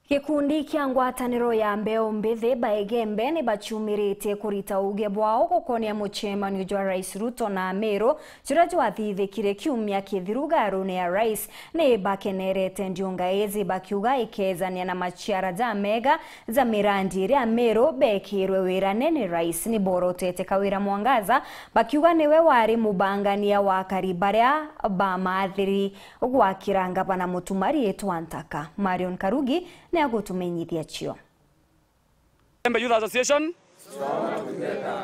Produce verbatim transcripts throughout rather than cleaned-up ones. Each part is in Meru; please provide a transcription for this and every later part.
Gikundi kia ngwataniro ya mbeu mbithi ba Igembe ni baciumiritie kurita uuge bwao gukonia mucemanio jwa Rais Ruto na Amiru juria jwathithikire kiumia kithiru garune ya Rais. Ni bakenerete ndiunga iji bakiuga ikejania na maciara jamega ja mirandi iria Amiru bekirwe wirane ni Rais. Ni borotete Kawira Mwangaza bakiuga niwe wari mubangania wa akari baria bamathiri gwakira ngavana Mutuma riitwa ntaka. Marion Karugi ni agutumenyithia cio. Embe Youth Association.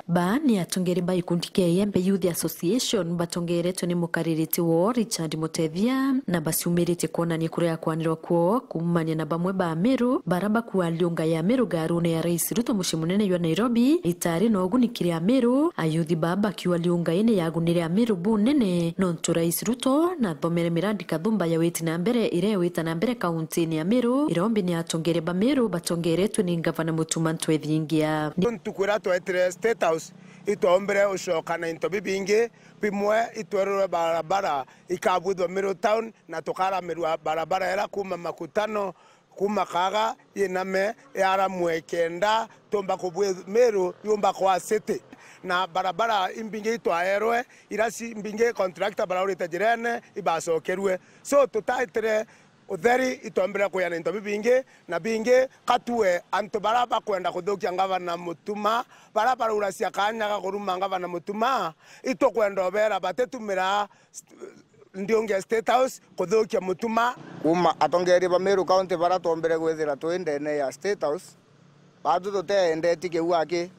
Ba ni atongeri ba gikundi kia Igembe Youth Association batongeretwe ni mukaririti woo Richard Mutethia, na baciumiritie kwonania kuria kwanirwa kwoo kuumania na bamwe ba Amiru bara bakua ndiunga ya Amiru garune ya Rais Ruto mucii munene jwa Nairobi itari na uguni kiri Amiru. Ayuthi baa bakiuga ndiunga ii ni yagunire Amiru bunene nontu Rais Ruto nathomere mirandi kathumba ya witi na mbere iria iwita na mbere kauntini ya Amiru. Irombi ni atongeri ba Amiru batongeretwe ni ngavana Mutuma Ntwethingia. Ntuku iria twetire State House, itwaumbire ucoka na into bibingi. Bimwe itwererwe barabara ikabwithwa Meru Town, na tukaramirwa barabara ira kuuma Makutano, kuuma Kaga, yiname, yaramwe kenda tumba kubwi-, Meru yumba kwa city. Na barabara imbingi itwaerwe, ira ci-, mbingi contractor baraurite njirene ibacokerue. So, tutaitire utheri, itwambire kuya na into bibingi na bingi. Katue antu bara bakwenda kuthukia ngavana Mutuma, bara barauracia kanya ga kuruma ngavana Mutuma, itukwenda ubera batitumira st-, ndiunge State House kuthukia Mutuma. Kuuma atongeria ba Meru County bara twombire gwithira twi ndene ya State House, baatu tuteendetie kiu aki.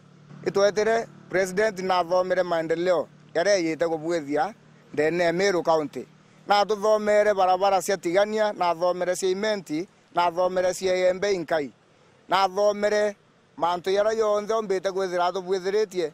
Itwetire President nathomere maendeleo jaria ejite kubwithia ndene ya Meru County. Natuthomeere barabara cia Tigania, nathomeere cia Imenti, nathomeere cia Igembe inkai. Nathomeere mantu jaria jonthe ombite kwithira atubwithiritie.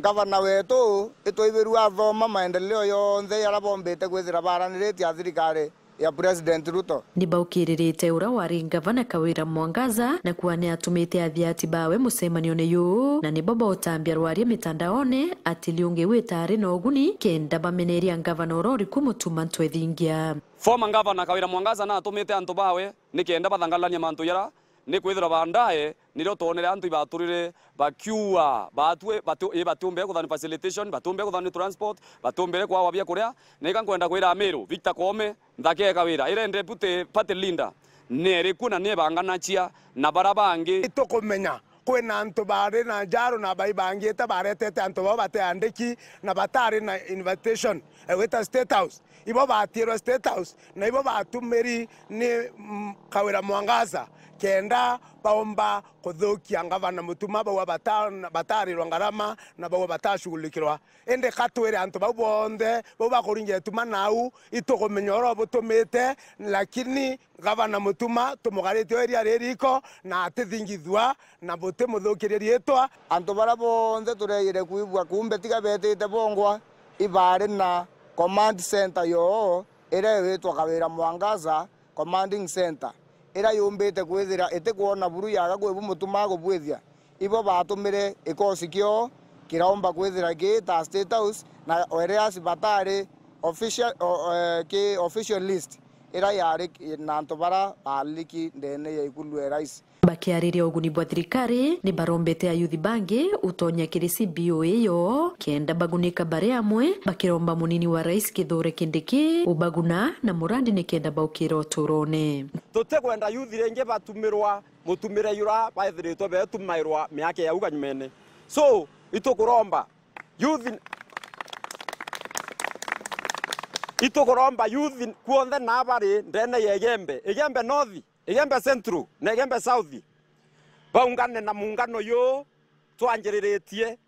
Ngavana wetu itwaibirue athoma maendeleo jonthe jaria bombite kwithira baraniritie a thirikari ya President Ruto. Ni baukiririte uria wari ngavana Kawira Mwangaza na kuuga ni atumite athiati bawe mucemanione juu, na nibo bautambia rwaria mitandaone ati ndiunga iu itari na uguni kenda bameneria ngavana uria uriku Mutuma Ntwethingia. Former Governor Kawira Mwangaza natumite antu bawe ni kenda bathangalania mantu jaria ni kwithirwa baadaye nirio twonere antu ibaturire bakiua, batue, batu-, ii, batiumbire kuthani facilitation, batiumbire kuthani transport, batiumbire kwawa biakuria. Na ika nkwenda kwira Amiru, Victor Koome, nthaka e Kawira, ira deputy party leader, ni iriku na ni ebanganachia na bara bangi. Itukumenya kwina antu bari na njaru na baibangite baretete antu bao bateandiki na batari na invitation, e, gwita State House. Ibo baatiirwe State House, na ibo baatumiri ni, mm, Kawira Mwangaza, kenda baumba kuthukia ngavana Mutuma, bauga bata-, bataarirwa ngarama, na bauga batashughulikirwa. Indi ka twire antu bau bonthe, bau bakuringa ituma nau, itukumenya uria butumite, lakini Ngavana Mutuma tumugaritie o iria ririko na atithingithua na butimuthukirie riitwa. Antu baria bonthe tureejire kwigua kumbe tiga beetite bongwa, ibaari na command center yoo iria igwitwa Kawira Mwangaza Commanding Center, iria yumbite kwithira itikwona buru yaga kwi bu Mutuma agubwithia. Ibo baatumire gikosi kioo kiraumba kwithira giita State House, na whereas bataari official, o, e, ki official list iria yaari na antu baria baaliki ndeene ya ikulu ya rais. Bakiariria uguni bwa thirikari, ni barombete ayuthi bangi utonya kiri C B O iyo, kenda bagunika bari amwe, bakiromba munini wa rais Kithure Kindiki ubaguna na murandi ni kenda baukira uturone. Tutikwenda yuthi ringi batumirwa mutumire jura baithiritwe betumairwa miaka ya au kanyumene. So, itukuromba yuthi, itukuromba yuthi kuonthe na bari ndene ya Igembe, Igembe North, Igembe Central na Igembe South, baungane na muungano juu twanjiriritie,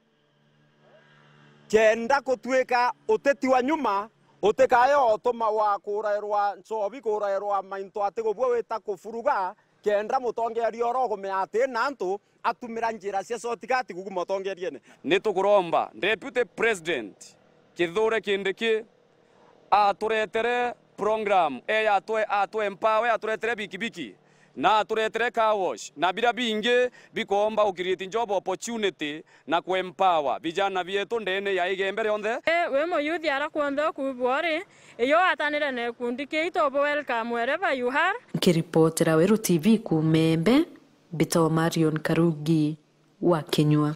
kenda gutwika uteti wa nyuma utikae o utuma wa kurairwa nchobi, kurairwa mainto ati gubua wita kufuruga, kenda mutongeria uria ugumea ati na antu atumira njira cia shortcut kuguma utongeriene. Ni tukuromba Deputy President Kithure Kindiki aturetere program, e, atwe, atwe empower, aturetere bikibiki, Na aturetere car wash na biria bingi bikoomba u create job opportunity na ku empower vijana bietu ndene ya Igembe rionthe. E, wi muyuthi ara kwonthe ukubwa uri, iyo watanire na gikundi kiitu, ubu welcome wherever you are. Nkiripotera Weru T V kuuma Embe, mbitagwa Marion Karugi wa Kinyua.